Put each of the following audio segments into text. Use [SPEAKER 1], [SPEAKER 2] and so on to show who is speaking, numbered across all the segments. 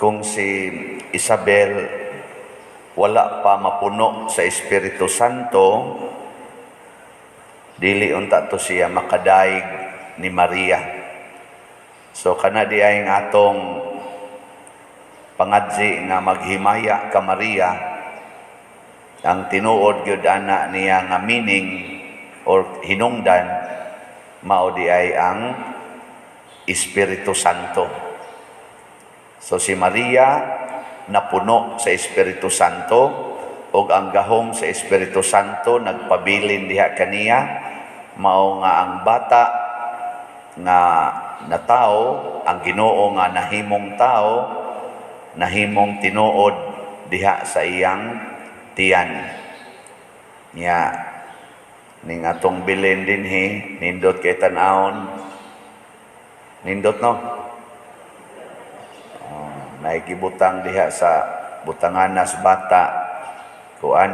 [SPEAKER 1] Kung si Isabel wala pa mapuno sa Espiritu Santo, dili unta to siya makadaig ni Maria. So kana di ay ang atong pangadzi nga "Maghimaya ka Maria", ang tinuod gyud ana niya nga meaning or hinungdan mao di ay ang Espiritu Santo. So si Maria napuno sa Espiritu Santo ug ang gahom sa Espiritu Santo nagpabilin diha kaniya, mao nga ang bata nga natao, ang Ginoo nga nahimong tao, nahimong tinuod diha sa iyang tiyan. Nya ning atong bilin dinhi, nindot kay tan-awon. Nindot, no? Oh, naigibutang diha sa butanganas bata, kuan,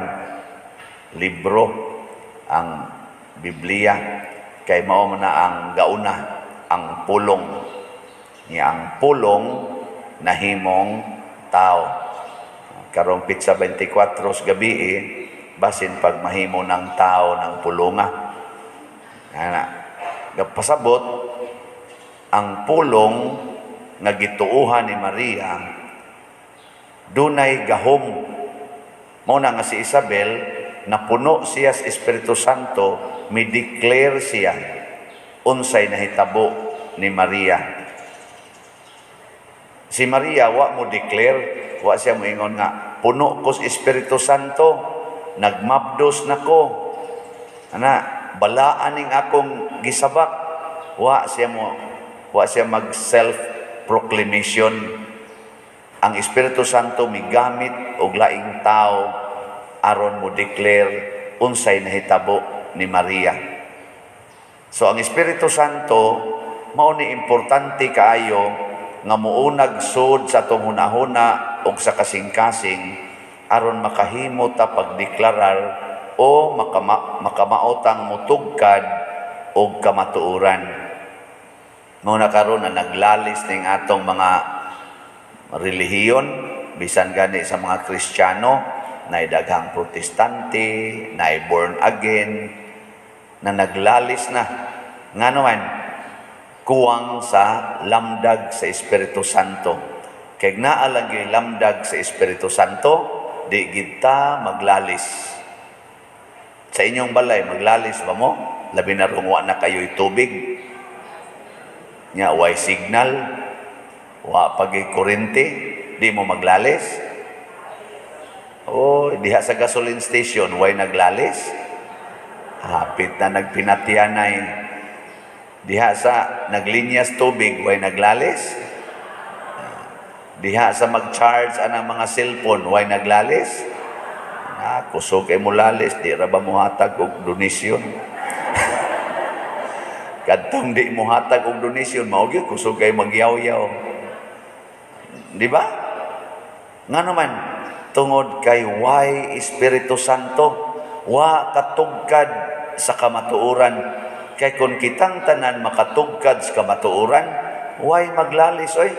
[SPEAKER 1] libro, ang Biblia, kay mao man na ang gauna, ang pulong. Nya ang pulong nahimong tao. Karong pitsa 24 sa gabi eh, basin pag mahimo ng tao ng pulunga. Ana, pasabot ang pulong nga gituuhan ni Maria dunay gahom. Mao na nga si Isabel, napuno siya sa Espiritu Santo, mi-declare siya unsay nahitabo ni Maria. Si Maria wa mo declare, wa siya moingon nga puno ko sa Espiritu Santo, nagmabdos na ko. Ana, balaan ning akong gisabak. Wa siya mag self proclamation. Ang Espiritu Santo migamit og laing tao aron mo declare unsay nahitabo ni Maria. So ang Espiritu Santo mao ni importante kaayo nga muunag sud sa atong hunahuna ug sa kasing-kasing aron makahimo ta pagdeklarar o makamaotang mutugkad og kamatuoran. Mao na karon na naglalis ning atong mga relihiyon, bisan gani sa mga Kristiyano, na daghang Protestante, na born again, na naglalis na. Ngano man, kuwang sa lamdag sa Espiritu Santo. Kay naa lagi lamdag sa Espiritu Santo, di kita maglalis. Sa inyong balay, maglalis ba mo? Labi na rung wa na kayo'y tubig. Nya, way signal, wa pa'y kuryente, di mo maglalis. Oh, diha sa gasoline station, way naglalis. Hapit na nagpinatyanay. Diha sa naglinyas tubig, way naglalis. Diha sa mag-charge anang mga cellphone, way naglalis. Ah, kusog kay mo lalis, di ra ba mohatag og donasyon? Kadtong di mohatag og donasyon, mao gyud kusog kay magyaw-yaw. Di ba? Nga naman, tungod kay way Espiritu Santo, wa katugkad sa kamatuoran. Kay kung kitang tanan makatugkad sa kamatuoran, way maglalis oy.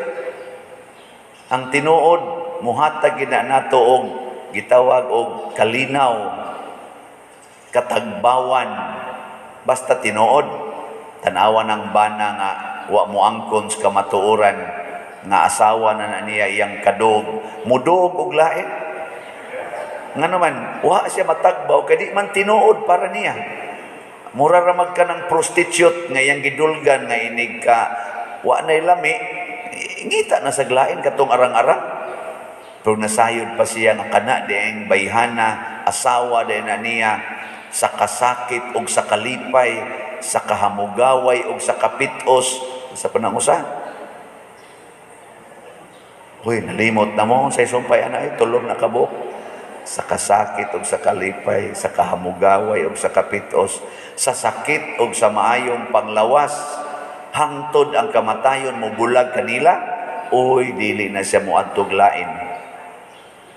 [SPEAKER 1] Ang tinuod muhatag gina nato og gitawag og kalinaw, katagbawan, basta tinuod. Tanawa ng bana nga wa mo angkon sa kamatuoran nga asawa na na niya iyang kadog, mudog og lain. Nga naman, wa siya matagbaw kay di man tinuod para niya. Mura ra mag ka ng prostitute nga iyang gidulgan nga inig ka wa nay lami, ngita na sa lain katong arang-arang. Pero nasayod pa siya nga kana dieng bayhana, asawa din na niya sa kasakit og sa kalipay, sa kahamugaway og sa kapitos sa panangusa. Uy, nalimot na mo sa sumpay ana ay tulong na kabuk. Sa kasakit og sa kalipay, sa kahamugaway og sa kapitos, sa sakit og sa maayong panglawas, hangtod ang kamatayon mo bulag kanila, uy, dili na siya moadtog lain.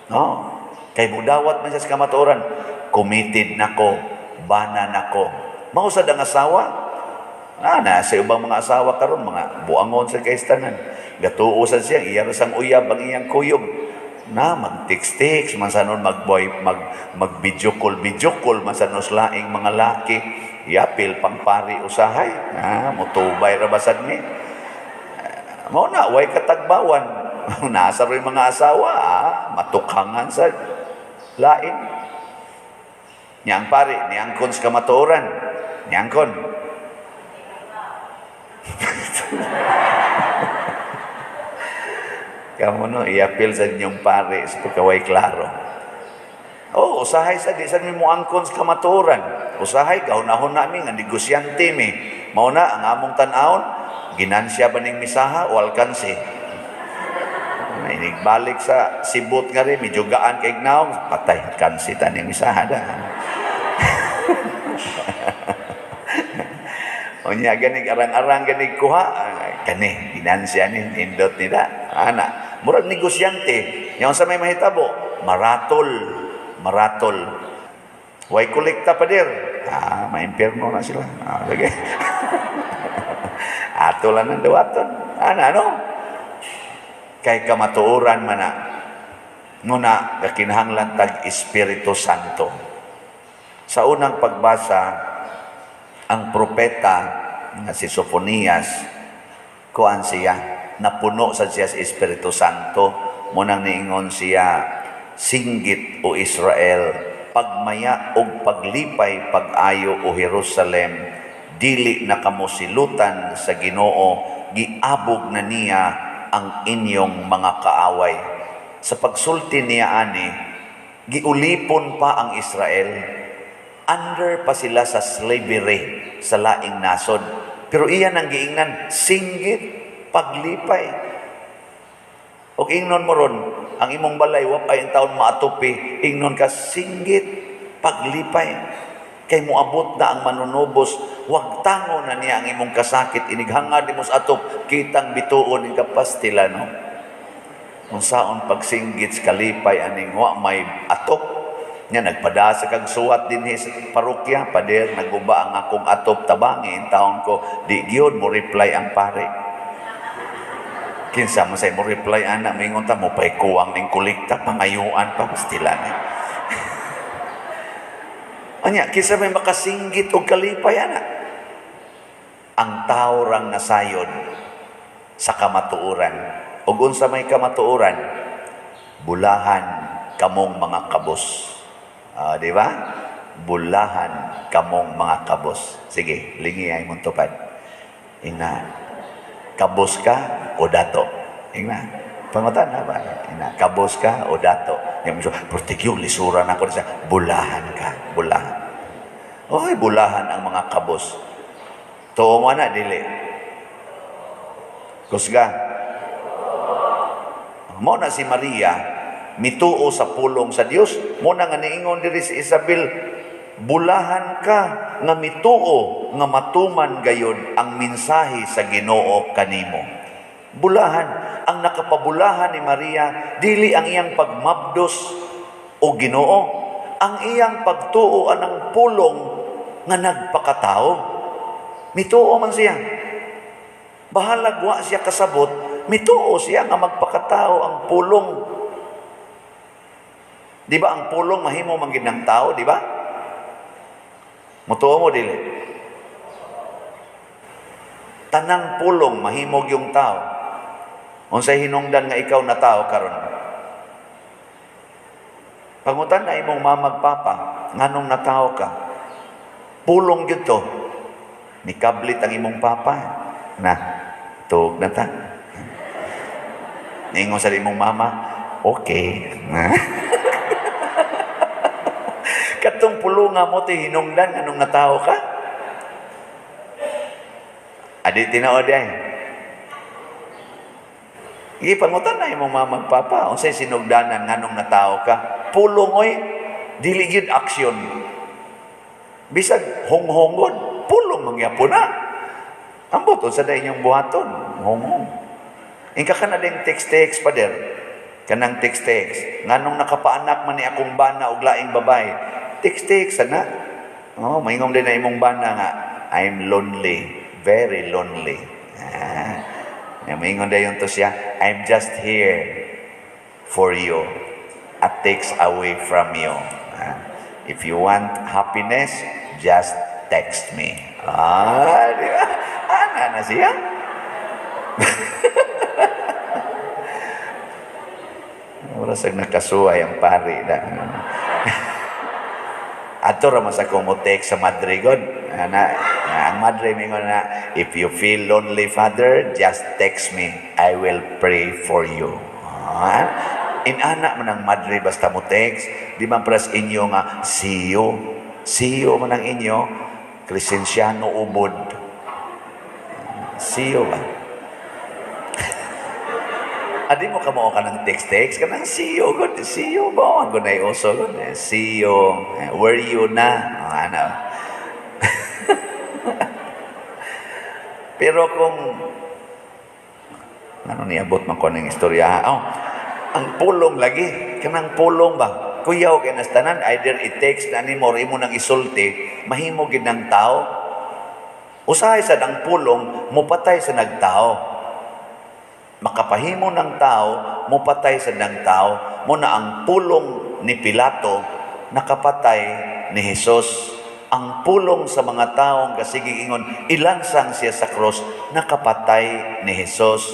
[SPEAKER 1] No? Kay mudawat man siya sa kamatuoran, committed nako, bana nako. Mao sad ang asawa. Ah, na sa ubang mga asawa karon mga buangon sa kaistanan. Gatuo sad siya, iya ra sang uyab ang iyang kuyog. Na mag-text-text man sa nun, mag-boy, mag video call man sa nun sa laing mga laki. Yapil pang pari usahay. Ah, mutubay ra basad ni. Mao na way katagbawan. Nasa rin mga asawa, ah, matukhangan sa lain. Niyang pare, niangkon sa kamatuoran. Niangkon. Kamo no, iapil sa inyong pare sa pagkaway klaro. Oh, usahay sa di sa mi moangkon sa kamatuoran. Usahay gahunahon nami nga negosyante mi. Mao na ang among tan-awon, ginansya ba ning misaha o alkansi? Inigbalik sa sibot nga rin, medyo gaan kay naong, patay, alkansi ta ning misaha da. Unya ganig arang-arang ganig kuha, kani ginansya ni nindot nila. Ana, murag negosyante, nya unsa may mahitabo? Maratol, maratol. Way kolekta pa dir. Ah, maimpierno na sila. Ah, sige. Ato lang ang dawaton. Ana, ano? Kay kamatuoran man na. Nguna, kakinahanglan tag Espiritu Santo. Sa unang pagbasa, ang propeta nga si Sofonias, kuan siya, napuno sa siya sa Espiritu Santo, munang niingon siya, "Singgit o Israel, pagmaya og paglipay pag-ayo o Jerusalem, dili na kamo silutan sa Ginoo, giabog na niya ang inyong mga kaaway." Sa pagsulti niya ani, giulipon pa ang Israel. Under pa sila sa slavery sa laing nasod. Pero iyan ang giingnan, singgit, paglipay. O ingnon mo ron, ang imong balay, wa pa yung taon maatupi, ingnon ka, singgit, paglipay. Kay moabot na ang manunubos, wag tango na niya ang imong kasakit, inighangad mo sa atop, kitang bituon ning kapastila, no? Kung saon pagsinggit sa kalipay, aning wa may atop. Nya nagpadasa kag suwat dinhi sa parokya, "Pader, naguba ang akong atop, tabangi in taon ko." Di gyud mo reply ang pare. Kinsa man say mo reply ana, mingon ta mo pay kuwang ning kolekta, pangayuan pa pastila ni. Anya, kinsa may makasinggit og kalipay ana? Ang tao rang nasayod sa kamatuoran. Ug unsa may kamatuoran? Bulahan kamong mga kabos. Ah, di ba? Bulahan kamong mga kabos. Sige, lingi ay mong tupad. Ingna, kabos ka o dato? Ingna, pangutan na ba? Ingna, kabos ka o dato? Yung so, Portigyo, lisuran ako sa bulahan ka, bulahan. Oy, bulahan ang mga kabos. Tuo mo na, dili. Kusga. Mo na si Maria, mituo sa pulong sa Dios. Mo na nga niingon diri si Isabel, bulahan ka nga mituo nga matuman gayod ang mensahe sa Ginoo kanimo. Bulahan ang nakapabulahan ni Maria, dili ang iyang pagmabdos o Ginoo, ang iyang pagtuo anang pulong nga nagpakatao. Mituo man siya. Bahalag wa siya kasabot, mituo siya nga magpakatao ang pulong. Di ba ang pulong mahimo man gid ng tao, di ba? Mutuo mo dili? Tanang pulong mahimog yung tao. Unsay hinungdan nga ikaw na tao karon? Pangutan na imong mama ug papa, nganong natao ka? Pulong gyud to. Nikablit ang imong papa. Na, tuog na ta. Ningon sa imong mama, okay. Na. Katong pulunga mo ti hinungdan anong natao ka? Adi tinuod ay. Sige, pangutan na imong mama ug papa, unsay sinugdanan nganong natao ka? Pulong oy, dili gyud aksyon. Bisag honghongon, pulong mangyapon na. Ambot unsa da inyong buhaton, honghong. Ingka ka na ding text-text, pader. Kanang text-text. Nganong nakapaanak man ni akong bana og laing babae. Text-text sana. Oh, maingom din na imong bana nga, "I'm lonely, very lonely." Ah. Nya moingon dayon to siya, "I'm just here for you. A text away from you." Ah, if you want happiness, just text me. Ah, di ba? Ana na siya. Wala sa nakasuway ang pari na. Ato ra man sa kong mo text sa madre god. Ana, ang madre mingon na, "If you feel lonely, Father, just text me. I will pray for you." Ah, inana man ang madre basta mo text, di man pras inyo nga see you. See you man ang inyo, Crescenciano Ubod. See you ba? Adi mo kamo ka ng text-text, kanang see you, good, see you ba? Ang gunay uso, good. See you, where you na, oh, ano. Pero kung, ano niabot man ko ng istorya, oh, ang pulong lagi, kanang pulong ba? Kuyaw kay nastanan, either i-text na nimo or imo nang isulti, mahimo gid ng tao. Usahay sad ang pulong, mupatay sa nagtao. Makapahimo ng tao, mupatay sa ng tao, mo na ang pulong ni Pilato nakapatay ni Jesus. Ang pulong sa mga taong kasigig ingon, ilansang siya sa cross, nakapatay ni Jesus.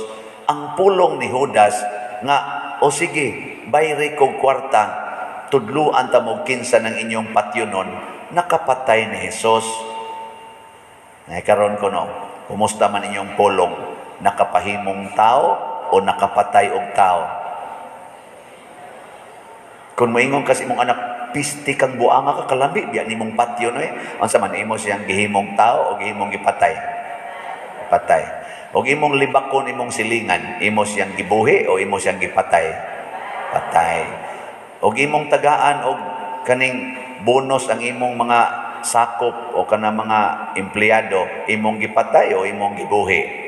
[SPEAKER 1] Ang pulong ni Judas nga, o sige, bayri kog kwarta, tudluan ta mo kinsa ng inyong patyonon, nakapatay ni Jesus. Karon ko no, kumusta man inyong pulong? Nakapahimong tao o nakapatay og tao? Kung moingon kasi imong anak, pisti kang buanga ka, kalambi, biya nimong patyo no eh. Unsa man imo siyang gihimong tao o gihimong gipatay? Patay. Og imong libakon imong silingan, imo siyang gibuhi o imo siyang gipatay? Patay. Og imong tagaan og kaning bonus ang imong mga sakop o kanang mga empleyado, imong gipatay o imong gibuhi?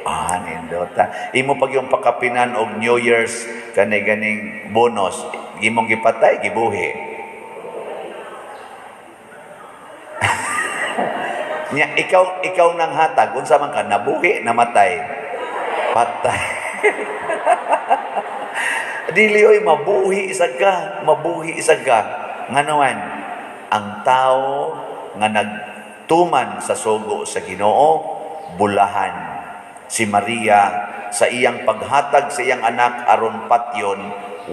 [SPEAKER 1] Ah, nindota. Imo pag yung pakapinan og New Year's kani ganing bonus, imong gipatay, gibuhi. Nya ikaw nang hatag unsa man ka nabuhi, namatay? Patay. Dili oy mabuhi isag ka, mabuhi isag ka. Ngano man ang tao nga nagtuman sa sugo sa Ginoo, bulahan. Si Maria sa iyang paghatag sa iyang anak aron patyon,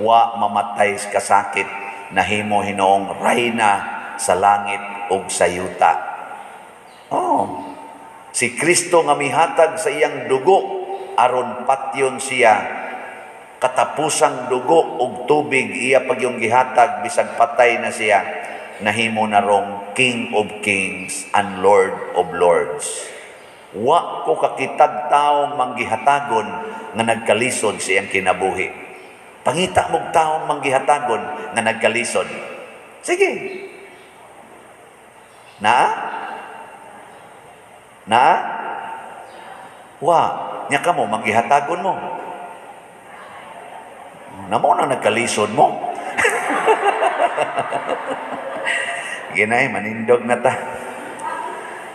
[SPEAKER 1] wa mamatay sa kasakit, nahimo hinoong rayna sa langit ug sa yuta. Oh, si Kristo nga mihatag sa iyang dugo aron patyon siya, katapusang dugo ug tubig iya pagyong gihatag bisag patay na siya, nahimo na rong King of Kings and Lord of Lords. Wa ko kakitag taong manggihatagon nga nagkalisod sa iyang kinabuhi. Pangita mo'g taong manggihatagon nga nagkalisod. Sige. Naa? Naa? Wa. Nya kamo manggihatagon mo. Namo nang nagkalisod mo. Ginay, manindog na ta.